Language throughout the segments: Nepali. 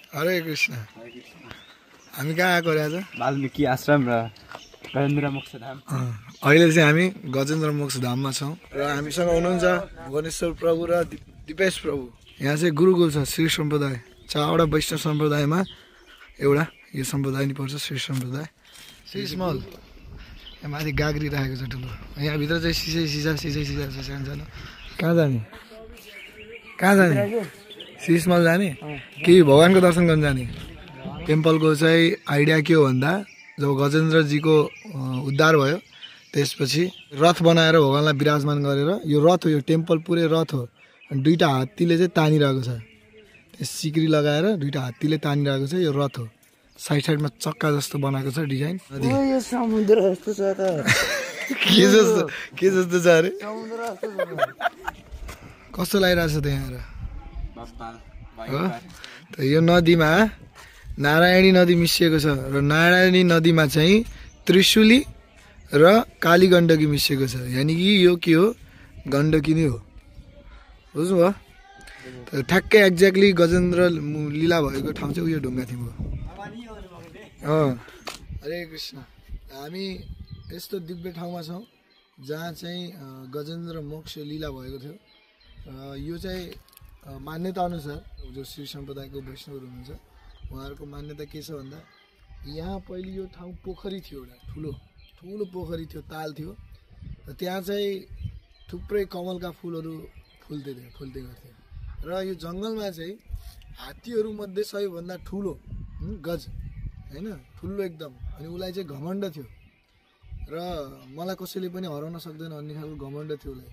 हरे कृष्ण। हामी कहाँ आएको रे आज? वाल्मीकि आश्रम र गजेन्द्र मोक्ष धाम। अहिले चाहिँ हामी गजेन्द्र मोक्ष धाममा छौँ र हामीसँग हुनुहुन्छ भुवनेश्वर प्रभु र दिपेश प्रभु। यहाँ चाहिँ गुरुकुल छ, श्री सम्प्रदाय। 4वटा वैष्णव सम्प्रदायमा एउटा यो सम्प्रदाय नि पर्छ, श्री सम्प्रदाय। श्री मल यहाँ माथि गाग्री राखेको छ ठुलो। यहाँभित्र चाहिँ सिसा छ सानो सानो। कहाँ जाने? श्री मल जाने कि भगवानको दर्शन गर्न जाने? टेम्पलको चाहिँ आइडिया के हो भन्दा जब गजेन्द्रजीको उद्धार भयो त्यसपछि रथ बनाएर भगवानलाई विराजमान गरेर, यो रथ हो, यो टेम्पल पुरै रथ हो। अनि 2टा हात्तीले चाहिँ तानिरहेको छ। त्यस सिक्री लगाएर 2टा हात्तीले तानिरहेको छ। यो रथ हो। साइडमा चक्का जस्तो बनाएको छ डिजाइन। यो समुद्र जस्तो छ त। के जस्तो छ अरे? समुद्र जस्तो छ। कस्तो लागिरहेछ त यहाँ? त यो नदीमा नारायणी नदी मिसिएको छ र नारायणी नदीमा चाहिँ त्रिशुली र काली गण्डकी मिसिएको छ। यानि कि यो के हो? गण्डकी नै हो। बुझ्नुभयो? ठ्याक्कै एक्ज्याक्टली गजेन्द्र लीला भएको ठाउँ चाहिँ उयो ढुङ्गा थियो। हरे कृष्ण। हामी यस्तो दिव्य ठाउँमा छौँ जहाँ चाहिँ गजेन्द्र मोक्ष लीला भएको थियो। यो चाहिँ मान्यता अनुसार जो श्री सम्प्रदायको वैष्णवहरू हुनुहुन्छ उहाँहरूको मान्यता के छ भन्दा यहाँ पहिले यो ठाउँ पोखरी थियो, एउटा ठुलो पोखरी थियो, ताल थियो र त्यहाँ चाहिँ थुप्रै कमलका फुलहरू फुल्दै गर्थ्यो र यो जङ्गलमा चाहिँ हात्तीहरू मध्ये सबैभन्दा ठुलो गज हैन, ठुलो एकदम। अनि उसलाई चाहिँ घमण्ड थियो र मलाई कसैले पनि हराउन सक्दैन भन्ने खालको घमण्ड थियो उसलाई।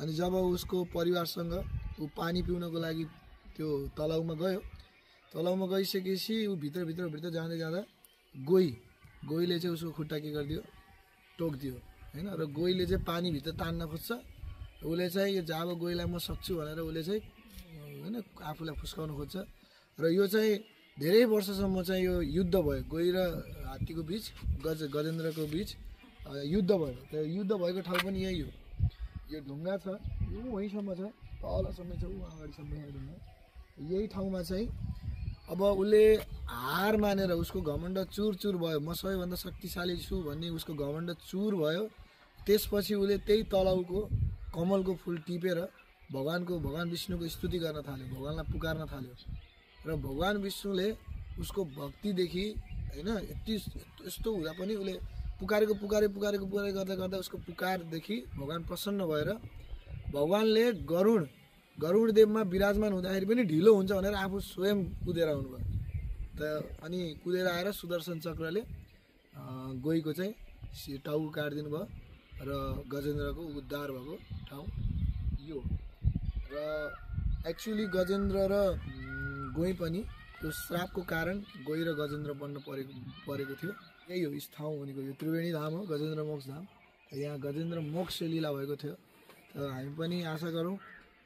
अनि जब उसको परिवारसँग ऊ पानी पिउनको लागि त्यो तलाउमा गयो, तलाउमा गइसकेपछि ऊ भित्र जाँदै जाँदा गोहीले चाहिँ उसको खुट्टा के गरिदियो? टोकिदियो हैन। र गोहीले चाहिँ पानीभित्र तान्न खोज्छ। उसले चाहिँ यो जब गोहीलाई म सक्छु भनेर उसले चाहिँ हैन आफूलाई फुस्काउन खोज्छ। र यो चाहिँ धेरै वर्षसम्म चाहिँ यो युद्ध भयो, गोही र हात्तीको बिच, गजेन्द्रको बिच युद्ध भयो। त्यो युद्ध भएको ठाउँ पनि यही हो। यो ढुङ्गा छ, यो वहीँसम्म छ, तलसम्म छ, अगाडिसम्म ढुङ्गा। यही ठाउँमा चाहिँ अब उसले हार मानेर उसको घमण्ड चुर भयो, म सबैभन्दा शक्तिशाली छु भन्ने उसको घमण्ड चुर भयो। त्यसपछि उसले त्यही तलाउको कमलको फुल टिपेर भगवान विष्णुको स्तुति गर्न थाल्यो, भगवानलाई पुकार्न थाल्यो। र भगवान विष्णुले उसको भक्तिदेखि हैन यस्तो हुँदा पनि उसले पुकारे गर्दा उसको पुकारदेखि भगवान प्रसन्न भएर भगवानले गरुड देवमा विराजमान हुँदाखेरि पनि ढिलो हुन्छ भनेर आफू स्वयं कुदेर आउनुभयो। त अनि कुदेर आएर सुदर्शन चक्रले गोहीको चाहिँ टाउको काटिदिनु भयो र गजेन्द्रको उद्धार भएको ठाउँ यो। र एक्चुअली गजेन्द्र र गोही पनि त्यो श्रापको कारण गोही र गजेन्द्र बन्न परेको थियो। यही हो यस ठाउँ भनेको, यो त्रिवेणी धाम हो, गजेन्द्र मोक्ष धाम। यहाँ गजेन्द्र मोक्ष लीला भएको थियो। त हामी पनि आशा गरौँ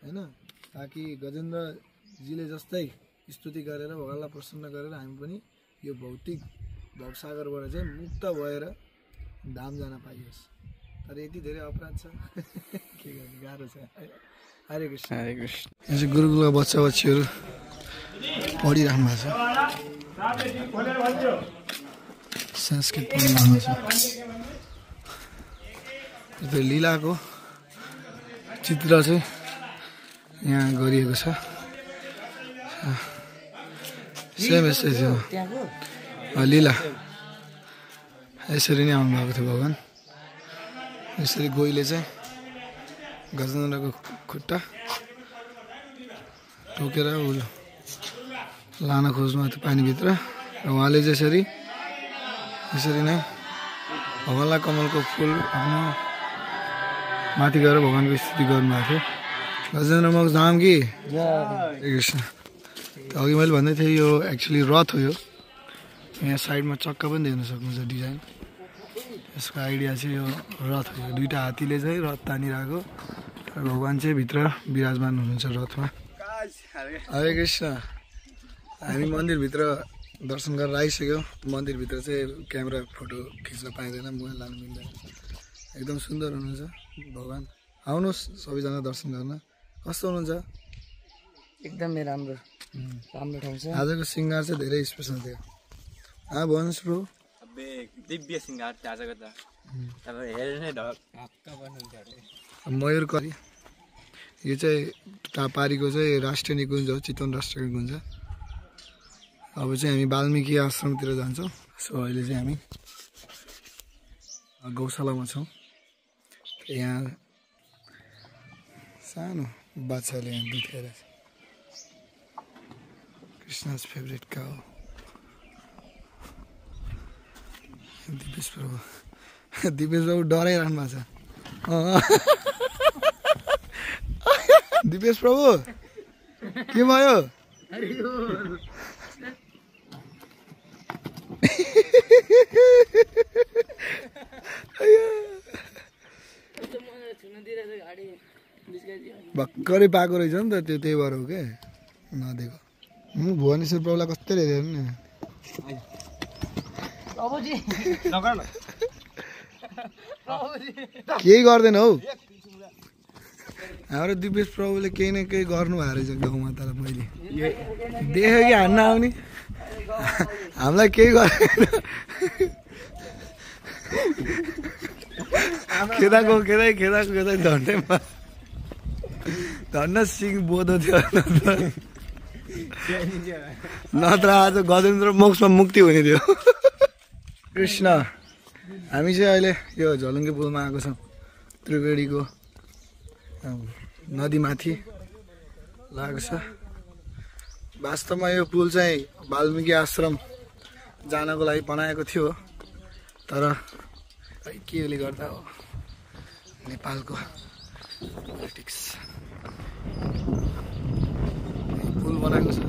हैन, ताकि गजेन्द्रजीले जस्तै स्तुति गरेर भगवानलाई प्रसन्न गरेर हामी पनि यो भौतिक भवसागरबाट चाहिँ मुक्त भएर धाम जान पाइयोस्। तर यति धेरै अपराध छ के गर्ने, गाह्रो छ। हरे कृष्ण। हरे कृष्ण। यो चाहिँ गुरुकुलका बच्चाबच्चीहरू पढिराख्नु भएको छ, संस्कृत पढिरहनु छ। त्यो लीलाको चित्र चाहिँ यहाँ गरिएको छ। सेम यस्तै थियो लीला। यसरी नै आउनुभएको थियो भगवान। यसरी गोहीले चाहिँ गजेन्द्रको खुट्टा टोकेर लान खोज्नु थियो पानीभित्र। र उहाँले चाहिँ यसरी नै भगवानलाई कमलको फुल आफ्नो माथि गएर भगवानको स्तुति गर्नुभएको थियो। गजेन्द्र मोक्ष धाम कि कृष्ण। अघि मैले भन्दै थिएँ यो एक्चुअली रथ हो। यो यहाँ साइडमा चक्का पनि देख्न सक्नुहुन्छ डिजाइन। यसको आइडिया चाहिँ यो रथ हो। 2टा हात्तीले चाहिँ रथ तानिरहेको र भगवान चाहिँ भित्र विराजमान हुनुहुन्छ रथमा। हरे कृष्ण। हामी मन्दिरभित्र दर्शन गरेर आइसक्यो। मन्दिरभित्र चाहिँ क्यामेरा फोटो खिच्न पाइँदैन, मोबाइल लानु मिल्दैन। एकदम सुन्दर हुनुहुन्छ भगवान। आउनुहोस् सबैजना दर्शन गर्न। कस्तो हुनुहुन्छ? एकदमै राम्रो राम्रो ठाउँ छ आजको सिङ्गार चाहिँ धेरै स्पेसल थियो भन्नुहोस् ब्रो अबे दिव्य सिंगार थियो आजको त अब हेरेर नै ढक्क बन्नुहुन्थ्यो अरे मयूर करी यो चाहिँ टापारीको चाहिँ राष्ट्रिय निकुञ्ज हो चितवन राष्ट्रिय निकुञ्ज अब चाहिँ हामी वाल्मिकी आश्रमतिर जान्छौँ सो अहिले चाहिँ हामी गौशालामा छौँ यहाँ सानो बाच्छाले यहाँ दुध खाइरहेछ कृष्णाज फेभरेट काउ दिपेश प्रभु डराइरहनु भएको छ दिपेश प्रभु के भयो भर्खरै पाएको रहेछ नि त त्यो त्यही भएर हो क्या नदिएको भुवनेश्वर प्रभुलाई कस्तो हेरेर नि केही गर्दैन हौ हाम्रो दिपेश प्रभुले केही न केही गर्नु भएको रहेछ गाउँमा तर मैले देख्यो कि हान्न आउने हामीलाई केही गरेन खेदाको झन्डैमा धन्न सिंह बोधो थियो नत्र आज गजेन्द्र मोक्षमा मुक्ति हुने थियो कृष्ण हामी चाहिँ अहिले यो झलुङ्गे पुलमा आएको छौँ त्रिवेणीको नदीमाथि लागेको छ वास्तवमा यो पुल चाहिँ वाल्मिकी आश्रम जानको लागि बनाएको थियो तर केले गर्दा हो नेपालको पोलिटिक्स पुल बनाएको छ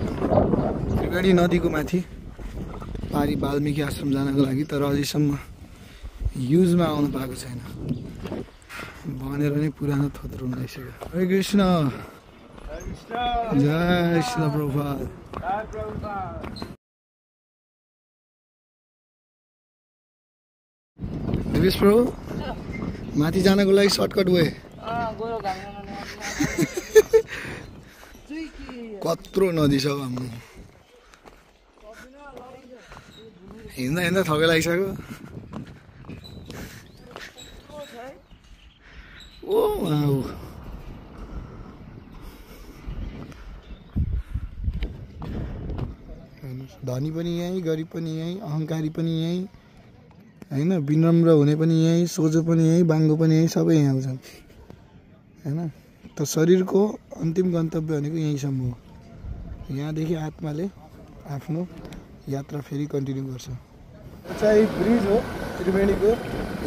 त्रिवेणी नदीको माथि पारी वाल्मिकी आश्रम जानको लागि तर अझैसम्म युजमा आउनु पाएको छैन भनेर नै पुरानो थोत्रो लगाइसक्यो हरे कृष्ण जय श्री प्रभुपाद दिपेश प्रभु माथि जानको लागि सर्टकट वे कत्रो नदी छ हाम्रो हिँड्दा थकै लागिसक्यो ओ धनी पनि यहीँ गरिब पनि यहीँ अहङ्कारी पनि यहीँ होइन विनम्र हुने पनि यहीँ सोझो पनि यहीँ बाङ्गो पनि यहीँ सबै यहाँ आउँछन् होइन त शरीरको अन्तिम गन्तव्य भनेको यहीँसम्म हो यहाँदेखि आत्माले आफ्नो यात्रा फेरि कन्टिन्यू गर्छ चाहिँ ब्रिज हो त्रिवेणीको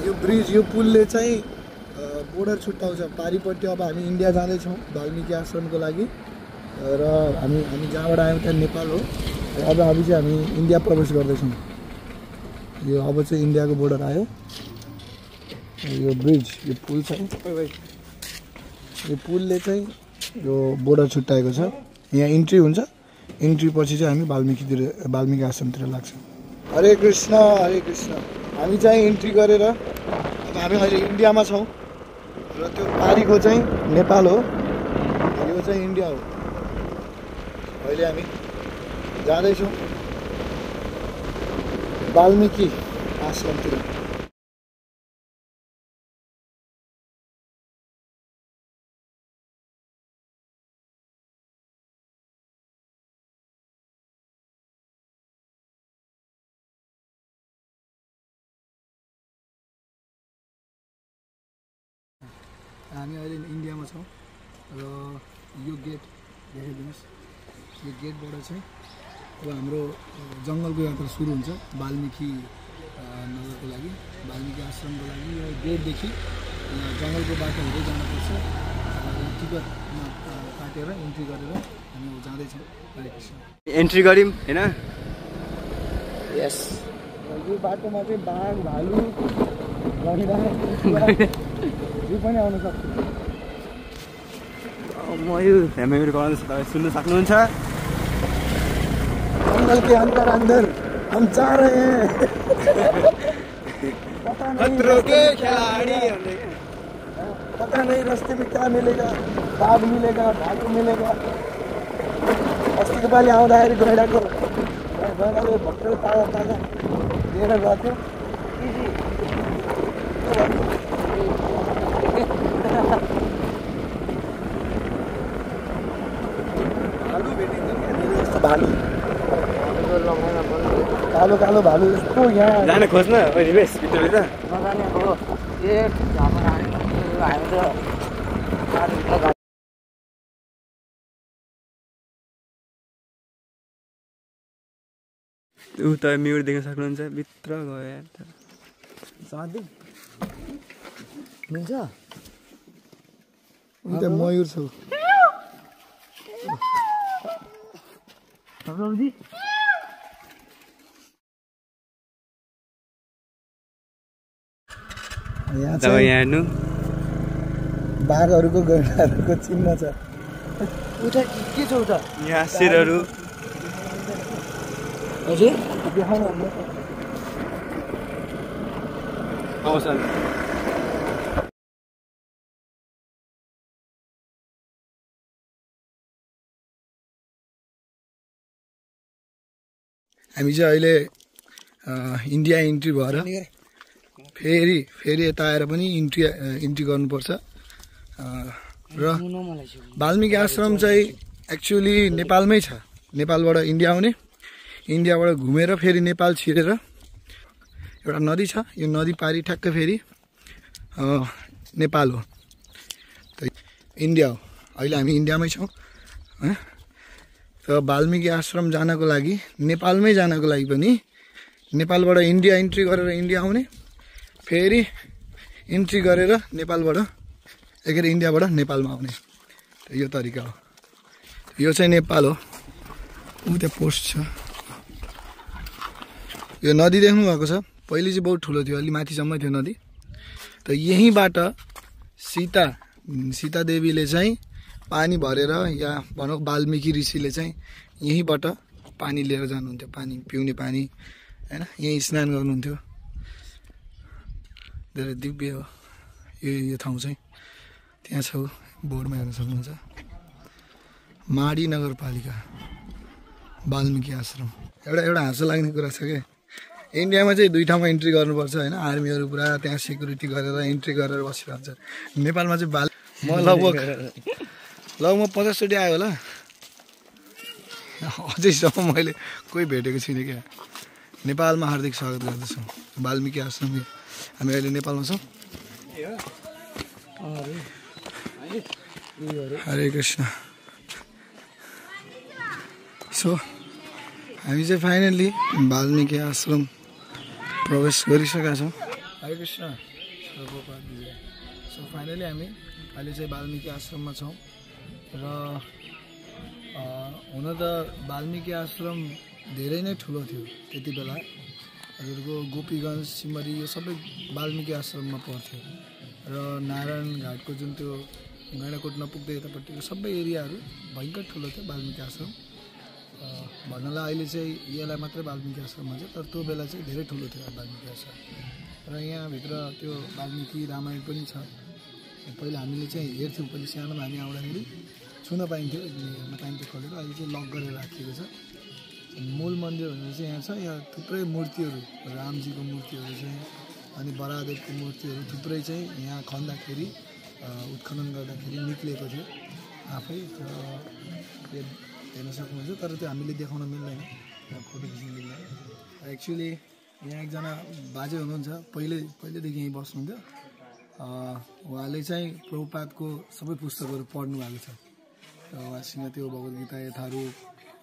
यो ब्रिज यो पुलले चाहिँ बोर्डर छुट्याउँछ पारिपट्टि अब हामी इन्डिया जाँदैछौँ वाल्मिकी आश्रमको लागि र हामी जहाँबाट आयौँ त्यहाँ नेपाल हो अब हामी इन्डिया प्रवेश गर्दैछौँ यो अब चाहिँ इन्डियाको बोर्डर आयो यो ब्रिज यो पुल छ यो पुलले चाहिँ यो बोर्डर छुट्याएको छ यहाँ इन्ट्री हुन्छ इन्ट्री पछि चाहिँ हामी वाल्मिकी आश्रमतिर लाग्छौँ हरे कृष्ण हामी चाहिँ इन्ट्री गरेर अब हामी अहिले इन्डियामा छौँ र त्यो पारीको चाहिँ नेपाल हो यो चाहिँ इन्डिया हो अहिले हामी जाँदैछौँ वाल्मिकी आश्रमतिर हामी अहिले इन्डियामा छौँ र यो गेट देखाइदिनुहोस् यो गेटबाट चाहिँ अब हाम्रो जङ्गलको यात्रा सुरु हुन्छ वाल्मिकी नगरको लागि वाल्मिकी आश्रमको लागि यो गेटदेखि जङ्गलको बाटो हुँदै जानुपर्छ टिकट काटेर इन्ट्री गरेर हामी जाँदैछौँ हरे कृष्ण एन्ट्री गऱ्यौँ होइन यस यो बाटोमा चाहिँ बाघ भालु गैँडा यो पनि आउन सक्छ म यो मेमोरी गराउँदैछु तपाईँ सुन्न सक्नुहुन्छ जंगल के अंदर हम जा रहे हैं खतरों के खिलाड़ी पता नहीं रास्ते में क्या मिलेगा बाघ मिलेगा भालू मिलेगा अस्तिको पालि आउँदाखेरि गैँडाले भर्खर ताजा ताजा लिएर गएको भालु भेटिन्छ नि भालु कालो कालो भालु यस्तो यहाँ जान खोज्न रिमेश भित्रभित्र नजाने हो हामी त उता म्युर देख्न सक्नुहुन्छ भित्र गयो यार साथी मिल्छ उता मयूर छ प्रभुजी यहाँ जब यहाँ हेर्नु बाघहरूको गैँडाहरूको चिन्ह छ उता के छ उता यहाँ शिरहरू हजुर देखाउनु आउँछन् हामी चाहिँ अहिले इन्डिया इन्ट्री भएर फेरि यता आएर पनि इन्ट्री गर्नुपर्छ र वाल्मिकी आश्रम चाहिँ एक्चुअली नेपालमै छ नेपालबाट इन्डिया आउने इन्डियाबाट घुमेर फेरि नेपाल छिरेर एउटा नदी छ यो नदी पारी ठ्याक्क फेरि नेपाल हो त इन्डिया हो अहिले हामी इन्डियामै छौँ र वाल्मिकी आश्रम जानको लागि नेपालमै जानको लागि पनि नेपालबाट इन्डिया इन्ट्री गरेर इन्डिया आउने फेरि इन्ट्री गरेर नेपालबाट के अरे इन्डियाबाट नेपालमा आउने यो तरिका हो यो चाहिँ नेपाल हो ऊ त्यहाँ पोस्ट छ यो नदी देख्नु भएको छ पहिले चाहिँ बहुत ठुलो थियो अलि माथिसम्म थियो नदी त यहीँबाट सीता देवीले चाहिँ पानी भरेर या भनौँ वाल्मिकी ऋषिले चाहिँ यहीँबाट पानी लिएर जानुहुन्थ्यो पानी पिउने पानी हैन यहीँ स्नान गर्नुहुन्थ्यो धेरै दिव्य हो यो ठाउँ चाहिँ त्यहाँ छ बोर्डमा हेर्न सक्नुहुन्छ माडी नगरपालिका वाल्मिकी आश्रम एउटा हाँसो लाग्ने कुरा छ क्या इन्डियामा चाहिँ दुई ठाउँमा इन्ट्री गर्नुपर्छ होइन आर्मीहरू पुरा त्यहाँ सिक्युरिटी गरेर इन्ट्री गरेर बसिरहन्छ नेपालमा चाहिँ म लगभग 50 चोटि आयो होला अझैसम्म मैले कोही भेटेको छुइनँ क्या नेपालमा हार्दिक स्वागत गर्दछु वाल्मिकी आश्रम हामी अहिले नेपालमा छौँ हरे कृष्ण सो हामी चाहिँ फाइनल्ली वाल्मिकी आश्रम प्रवेश गरिसकेका छौँ हरे कृष्ण सो फाइनली हामी अहिले चाहिँ वाल्मिकी आश्रममा छौँ र हुन त वाल्मिकी आश्रम धेरै नै ठुलो थियो त्यति बेला हजुरको गोपीगञ्ज सिमरी यो सबै वाल्मिकी आश्रममा पर्थ्यो र नारायण घाटको जुन त्यो गैँडाकोट नपुग्दै यतापट्टिको सबै एरियाहरू भयङ्कर ठुलो थियो वाल्मिकी आश्रम भन्नलाई अहिले चाहिँ यसलाई मात्रै वाल्मिकी आश्रम भन्छ तर त्यो बेला चाहिँ धेरै ठुलो थियो वाल्मिकी आश्रम र यहाँभित्र त्यो वाल्मिकी रामायण पनि छ पहिला हामीले चाहिँ हेर्थ्यौँ पहिले सानोमा हामी आउँदाखेरि छुन पाइन्थ्यो हेर्न पाइन्थ्यो खोलेर अहिले चाहिँ लक गरेर राखिएको छ मूल मन्दिर भनेर चाहिँ यहाँ छ यहाँ थुप्रै मूर्तिहरू रामजीको मूर्तिहरू चाहिँ अनि बरादेवको मूर्तिहरू थुप्रै चाहिँ यहाँ खन्दाखेरि उत्खनन गर्दाखेरि निक्लिएको थियो आफै हेर्न सक्नुहुन्छ तर त्यो हामीले देखाउन मिल्दैन फोटो खिच्न मिल्दैन एक्चुअली यहाँ एकजना बाजे हुनुहुन्छ पहिल्यैदेखि यहीँ बस्नुहुन्थ्यो उहाँले चाहिँ प्रभुपादको सबै पुस्तकहरू पढ्नु भएको छ र उहाँसँग त्यो भगवद्गीता यथाहरू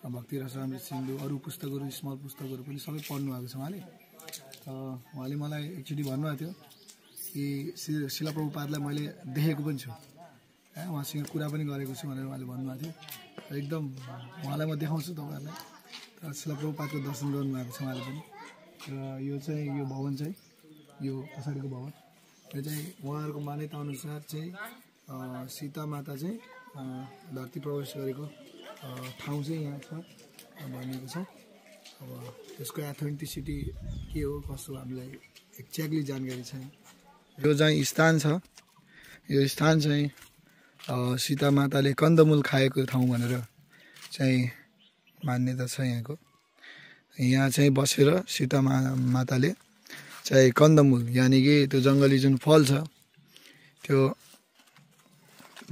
भक्ति रसामृत सिन्धु अरू पुस्तकहरू स्मल पुस्तकहरू पनि सबै पढ्नु भएको छ उहाँले मलाई एकचोटि भन्नुभएको थियो कि शिला प्रभुपादलाई मैले देखेको पनि छु उहाँसँग कुरा पनि गरेको छु भनेर उहाँले भन्नुभएको थियो एकदम उहाँलाई म देखाउँछु तपाईँहरूलाई तर शिला प्रभुपादको दर्शन गर्नुभएको छ उहाँले पनि र यो चाहिँ यो भवन चाहिँ यो पछाडिको भवन यो चाहिँ उहाँहरूको मान्यता अनुसार चाहिँ सीता माता चाहिँ धरती प्रवेश गरेको ठाउँ चाहिँ यहाँ छ भनिएको छ अब यसको एथेन्टिसिटी के हो कसो हामीलाई एक्ज्याक्टली जानकारी छैन यो चाहिँ स्थान छ यो स्थान चाहिँ सीता माताले कन्दमूल खाएको ठाउँ भनेर चाहिँ मान्यता छ यहाँको। यहाँ चाहिँ बसेर सीता माताले चाहिँ कन्दमूल यानि कि त्यो जङ्गली जुन फल छ त्यो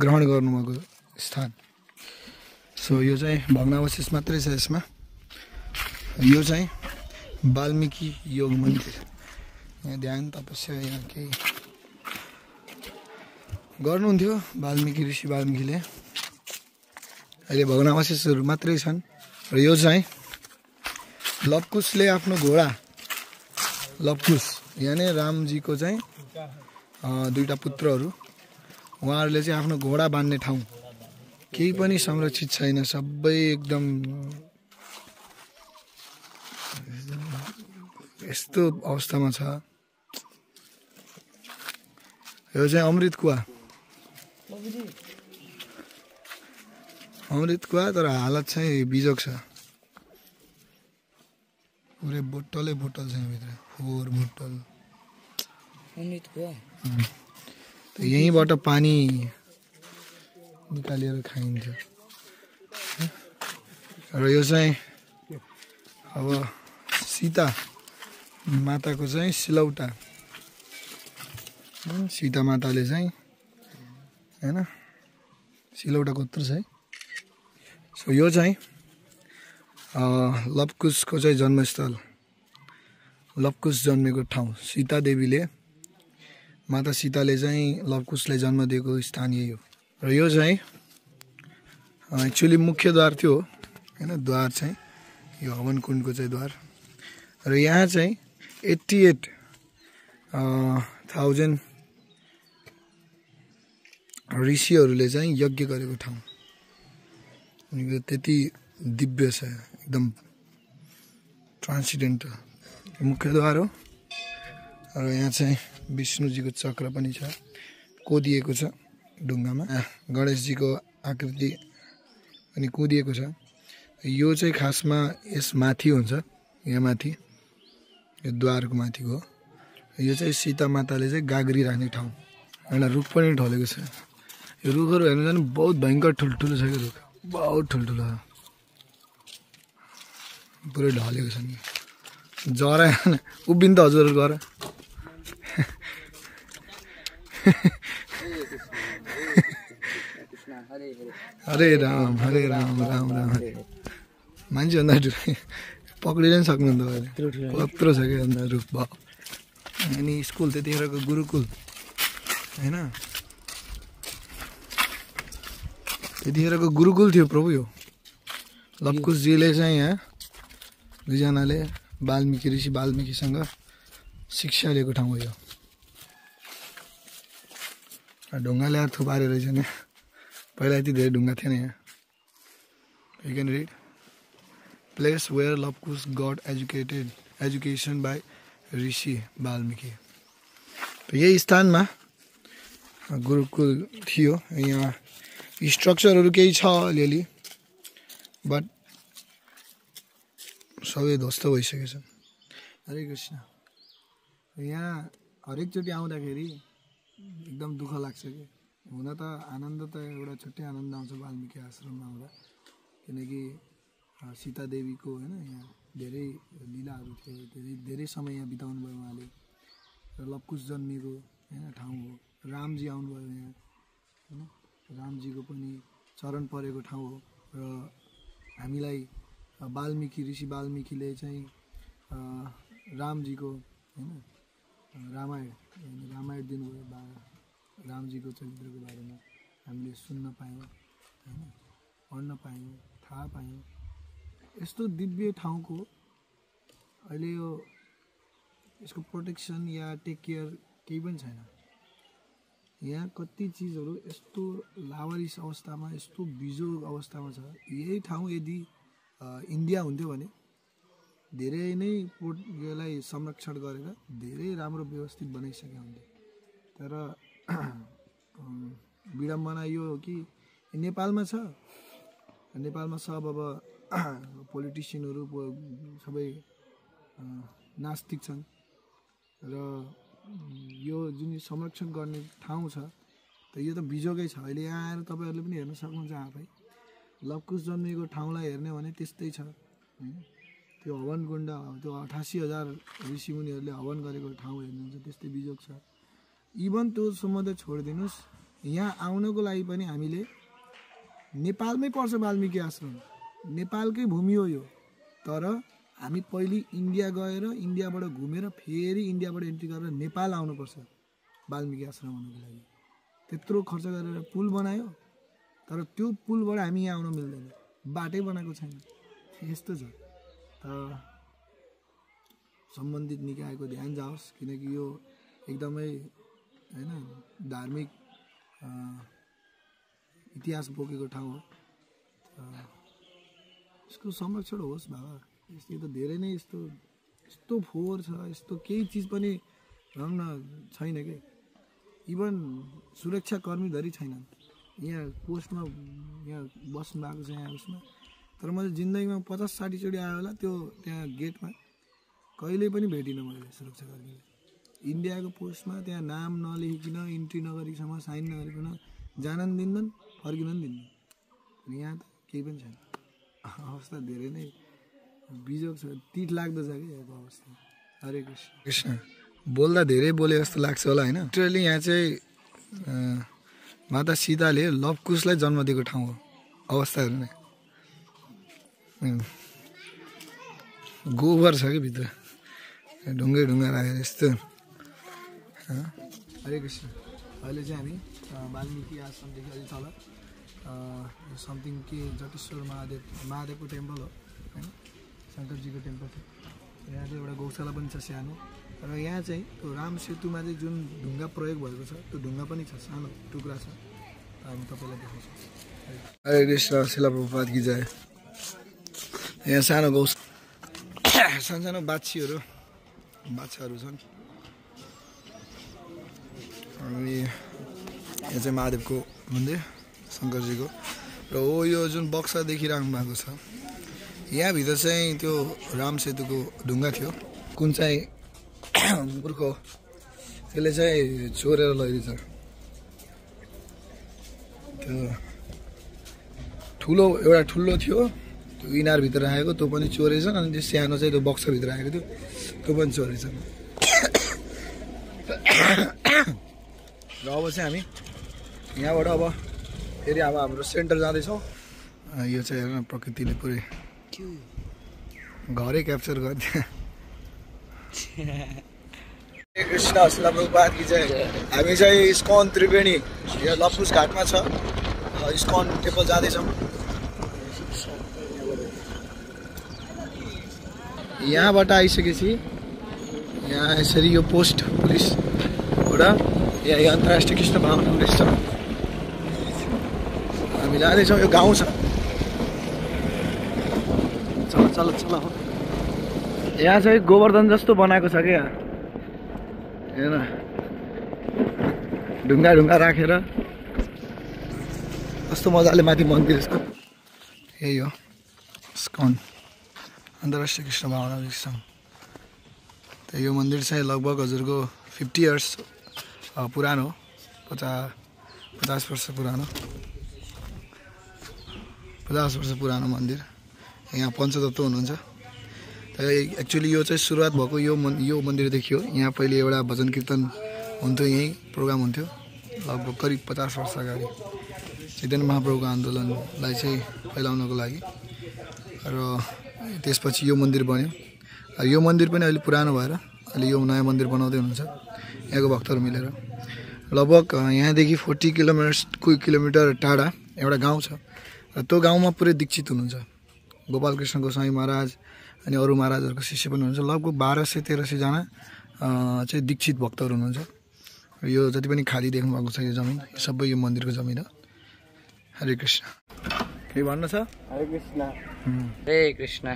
ग्रहण गर्नुभएको स्थान। सो यो चाहिँ भग्नावशेष मात्रै छ यसमा। यो चाहिँ वाल्मिकी योग मन्दिर। यहाँ ध्यान तपस्या यहाँ केही गर्नुहुन्थ्यो वाल्मिकी ऋषि वाल्मिकीले। अहिले भग्नावशेषहरू मात्रै छन्। र यो चाहिँ लवकुशले आफ्नो घोडा लवकुश यानि रामजीको चाहिँ दुईटा पुत्रहरू उहाँहरूले चाहिँ आफ्नो घोडा बान्ने ठाउँ। केही पनि संरक्षित छैन, सबै एकदम यस्तो अवस्थामा छ। यो चाहिँ अमृत कुवा तर हालत चाहिँ बिजोग छ। पुरै बोतलै बोतल छ यहाँभित्र, फोहोर बोतल। यहीँबाट पानी निकालेर खाइन्छ। र यो चाहिँ अब सीता माताको चाहिँ सिलौटा। सीता माताले चाहिँ हैन सिलौटा कत्रो छ है। सो यो चाहिँ लवकुशको चाहिँ जन्मस्थल, लवकुश जन्मेको ठाउँ। सीता देवीले माता सीताले चाहिँ लवकुशलाई जन्म दिएको स्थान यही हो। र यो चाहिँ एक्चुअली मुख्य द्वार थियो हैन, द्वार चाहिँ यो हवन कुण्डको चाहिँ द्वार। र यहाँ चाहिँ 88,000 ऋषिहरूले चाहिँ यज्ञ गरेको ठाउँ। त्यति दिव्य छ, एकदम ट्रान्सिडेन्टल मुख्यद्वार हो। र यहाँ चाहिँ विष्णुजीको चक्र पनि छ, कोदिएको छ ढुङ्गामा। गणेशजीको आकृति पनि कोदिएको छ। यो चाहिँ खासमा यस माथि हुन्छ, यहाँ माथि यो द्वारको माथिको। यो चाहिँ सीता माताले चाहिँ गाग्री राख्ने ठाउँ। एउटा रुख पनि ढलेको छ। यो रुखहरू हेर्नु जानु बहुत भयङ्कर ठुल्ठुलो छ। यो रुख बहुत ठुल्ठुलो छ, पुरै ढलेको छ नि। जरा उभिन त हजुर गर। हरे राम राम राम हरे। मान्छे भन्दा पक्रिन पनि सक्नुहुन्थ्यो अहिले, कत्रो छ कि अन्त रुख भयो। अनि स्कुल त्यतिखेरको गुरुकुल होइन, त्यतिखेरको गुरुकुल थियो प्रभु। यो लवकुशजीले चाहिँ यहाँ दुईजनाले वाल्मिकी ऋषि वाल्मिकीसँग शिक्षा लिएको ठाउँ हो यो। ढुङ्गा ल्याएर थुपारे रहेछ नि, पहिला यति धेरै ढुङ्गा थिएन यहाँ। You can read place where Lavkush got education by Rishi Valmiki. यही स्थानमा गुरुकुल थियो। यहाँ स्ट्रक्चरहरू केही छ अलिअलि, बट सबै ध्वस्त भइसकेको छ। हरे कृष्ण। यहाँ हरेकचोटि आउँदाखेरि एकदम दुःख लाग्छ कि, हुन त आनन्द त एउटा छुट्टै आनन्द आउँछ वाल्मिकी आश्रममा आउँदा, किनकि सीता देवीको होइन यहाँ धेरै लीलाहरू थियो, धेरै समय यहाँ बिताउनु भयो उहाँले। र लवकुश जन्मिएको होइन ठाउँ हो। रामजी आउनुभयो यहाँ होइन, रामजीको पनि चरण परेको ठाउँ हो। र हामीलाई वाल्मिकी ऋषि वाल्मिकीले चाहिँ रामजीको होइन रामायण दिनुभयो। रामजीको चरित्रको बारेमा हामीले सुन्न पायौँ होइन, पढ्न पायौँ, थाहा पायौँ। यस्तो दिव्य ठाउँको अहिले यो यसको प्रोटेक्सन या टेक केयर केही पनि छैन। यहाँ कति चिजहरू यस्तो लावारिस अवस्थामा, यस्तो बिजोग अवस्थामा छ। यही ठाउँ यदि इन्डिया हुन्थ्यो भने धेरै नै यसलाई संरक्षण गरेर धेरै राम्रो व्यवस्थित बनाइसकेका हुन्थ्यो। तर विडम्बना यो हो कि नेपालमा छ, नेपालमा सब अब पोलिटिसियनहरू सबै नास्तिक छन्। र यो जुन संरक्षण गर्ने ठाउँ छ त यो त बिजोगै छ। अहिले यहाँ आएर तपाईँहरूले पनि हेर्न सक्नुहुन्छ आफै लवकुश जन्मिएको ठाउँलाई हेर्ने भने त्यस्तै छ हैन त्यो हवन कुण्ड त्यो 88,000 ऋषिमुनिहरूले हवन गरेको ठाउँ हेर्नुहुन्छ त्यस्तै बिजोग छ इभन त्यो सम्बन्ध छोडिदिनुस् यहाँ आउनको लागि पनि हामीले नेपालमै पर्छ वाल्मीकि आश्रम नेपालकै भूमि हो यो तर हामी पहिले इन्डिया गएर इन्डियाबाट घुमेर फेरि इन्डियाबाट एन्ट्री गरेर नेपाल आउनुपर्छ वाल्मीकि आश्रम आउनको लागि त्यत्रो खर्च गरेर पुल बनायो तर त्यो पुलबाट हामी यहाँ आउन मिल्दैन बाटै बनाएको छैन यस्तो छ त सम्बन्धित निकायको ध्यान जाओस् किनकि यो एकदमै हैन धार्मिक इतिहास बोकेको ठाउँ हो यसको संरक्षण होस् बाबा यस्तो त धेरै नै यस्तो फोहोर छ यस्तो केही चिज पनि भनौँ न छैन के इभन सुरक्षा कर्मी धरि छैनन् यहाँ पोस्टमा यहाँ बस्नु भएको छ यहाँ उसमा तर मैले जिन्दगीमा 50-60 चोटि आयो होला त्यो त्यहाँ गेटमा कहिले पनि भेटिनँ मैले सुरक्षा कर्मीले इन्डियाको पोस्टमा त्यहाँ नाम नलेखिकन इन्ट्री नगरिकन साइन नगरिकन जान पनि दिन्नन् फर्किन पनि दिन्नन् अनि यहाँ त केही पनि छैन अवस्था धेरै नै बिजोग छ तित लाग्दो छ कि यहाँको अवस्था हरे कृष्ण बोल्दा धेरै बोले जस्तो लाग्छ होला हैन लिटरली यहाँ चाहिँ माता सीताले लवकुशलाई जन्म दिएको ठाउँ हो अवस्था हेर्नु गोबर छ कि भित्र ढुङ्गा राखेर यस्तो हरे कृष्ण अहिले चाहिँ हामी वाल्मीकि आश्रमदेखि अलि तल समथिङ के जटेश्वर महादेवको टेम्पल हो हैन शङ्करजीको टेम्पल छ यहाँ चाहिँ एउटा गौशाला पनि छ सानो र यहाँ चाहिँ त्यो राम सेतुमा चाहिँ जुन ढुङ्गा प्रयोग भएको छ त्यो ढुङ्गा पनि छ सानो टुक्रा छ हामी तपाईँलाई देखाउँछौँ हरे कृष्ण शिला प्रभुपाद की जय यहाँ सानो सानो बाछाहरू छन् अनि यहाँ चाहिँ महादेवको मन्दिर शङ्करजीको र हो यो जुन बक्सा देखिराख्नु भएको छ यहाँभित्र चाहिँ त्यो राम सेतुको ढुङ्गा थियो कुन चाहिँ मूर्ख त्यसले चाहिँ चोरेर लैरहेछ त्यो एउटा ठुलो थियो त्यो इनारभित्र राखेको त्यो पनि चोरेछ अनि त्यो सानो चाहिँ त्यो बक्साभित्र राखेको थियो त्यो पनि चोरेछ र अब चाहिँ हामी यहाँबाट अब फेरि अब हाम्रो सेन्टर जाँदैछौँ यो चाहिँ हेर्न प्रकृतिले पुरै घरै क्याप्चर गरिदियो कृष्ण शिला प्रभुपाद की जय हामी चाहिँ इस्कन त्रिवेणी यहाँ लवकुश घाटमा छ इस्कन टेम्पल जाँदैछौँ यहाँबाट आइसकेपछि यहाँ यसरी यो पोस्ट पुलिसबाट यहाँ अन्तर्राष्ट्रिय कृष्ण भावना पुलिस छ हामी जाँदैछौँ यो गाउँ छ चल यहाँ चाहिँ गोवर्धन जस्तो बनाएको छ क्या हेर्न ढुङ्गा राखेर कस्तो मजाले माथि मन्दिर यस्तो यही हो इस्कन अन्तर्राष्ट्रिय कृष्ण भावना सङ्घ त यो मन्दिर चाहिँ लगभग हजुरको 50 इयर्स पुरानो 50 वर्ष पुरानो 50 वर्ष पुरानो मन्दिर यहाँ पञ्चतत्व हुनुहुन्छ त एक्चुअली यो चाहिँ सुरुवात भएको यो मन्दिरदेखि हो यहाँ पहिले एउटा भजन कीर्तन हुन्थ्यो यहीँ प्रोग्राम हुन्थ्यो लगभग करिब 50 वर्ष अगाडि चैतन्य महाप्रभुको आन्दोलनलाई चाहिँ फैलाउनको लागि र त्यसपछि यो मन्दिर बन्यो यो मन्दिर पनि अहिले पुरानो भएर अहिले यो नयाँ मन्दिर बनाउँदै हुनुहुन्छ यहाँको भक्तहरू मिलेर लगभग यहाँदेखि 40 किलोमिटर टाढा एउटा गाउँ छ र त्यो गाउँमा पुरै दीक्षित हुनुहुन्छ गोपालकृष्ण गोस्वामी महाराज अनि अरू महाराजहरूको शिष्य पनि हुनुहुन्छ लगभग 1200-1300 जना चाहिँ दीक्षित भक्तहरू हुनुहुन्छ यो जति पनि खाली देख्नु भएको छ यो जमिन सबै यो मन्दिरको जमिन हो हरे कृष्ण के भन्नु छ हरे कृष्ण हरे कृष्ण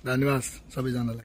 धन्यवाद सबैजनालाई